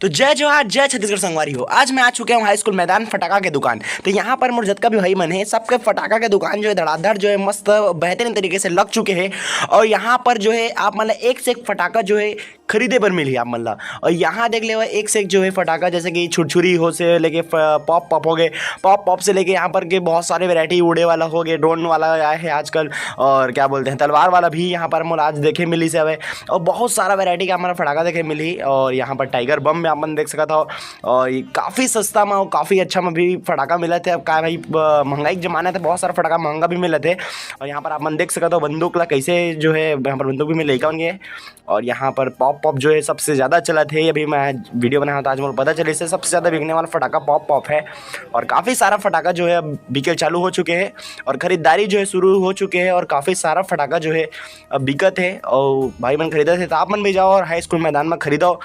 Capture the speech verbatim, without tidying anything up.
तो जय जोहार, जय छत्तीसगढ़ संगवारी हो। आज मैं आ चुके हूँ हाई स्कूल मैदान फटाका के दुकान। तो यहाँ पर मोर जतका भी भाई मन है, सबके फटाका के दुकान जो है धड़ाधड़ जो है मस्त बेहतरीन तरीके से लग चुके हैं। और यहाँ पर जो है आप मतलब एक से एक फटाका जो है खरीदे बर मिलही आप मन ला। और यहाँ देख लेवा एक से एक जो है फटाका, जैसे कि छुरछुरी हो से लेके फ-, पॉप पॉप हो गए, पॉप पॉप से लेके यहाँ पर के बहुत सारे वैरायटी, उड़े वाला हो गए, ड्रोन वाला आया है आजकल, और क्या बोलते हैं तलवार वाला भी यहाँ पर मोला आज देखे मिली से हवे। और बहुत सारा वैरायटी का हमारा फटाका देखे मिली। और यहाँ पर टाइगर बम में आप मन देख सकत हो, और ये काफ़ी सस्ता में और काफ़ी अच्छा में भी फटाका मिलत है। अब का भाई, अ, महंगाई के जमाना है तो बहुत सारा फटाका महंगा भी मिलत है। और यहाँ पर आप मन देख सकत हो बंदूक ला कैसे जो है, यहाँ पर बंदूक भी मिले कौन के। और यहाँ पर पॉप पॉप जो है सबसे ज़्यादा चलत है। अभी मैं वीडियो बनाया था आज मोला पता चले से सबसे ज़्यादा बिकने वाला फटाका पॉप पॉप है। और काफ़ी सारा फटाका जो है अब बिके चालू हो चुके हैं और ख़रीदारी जो है शुरू हो चुके हैं और काफ़ी सारा फटाका जो है अब बिकत है। और भाई मन खरीदत है तो आप मन भी जाओ और हाई स्कूल मैदान में खरीदो।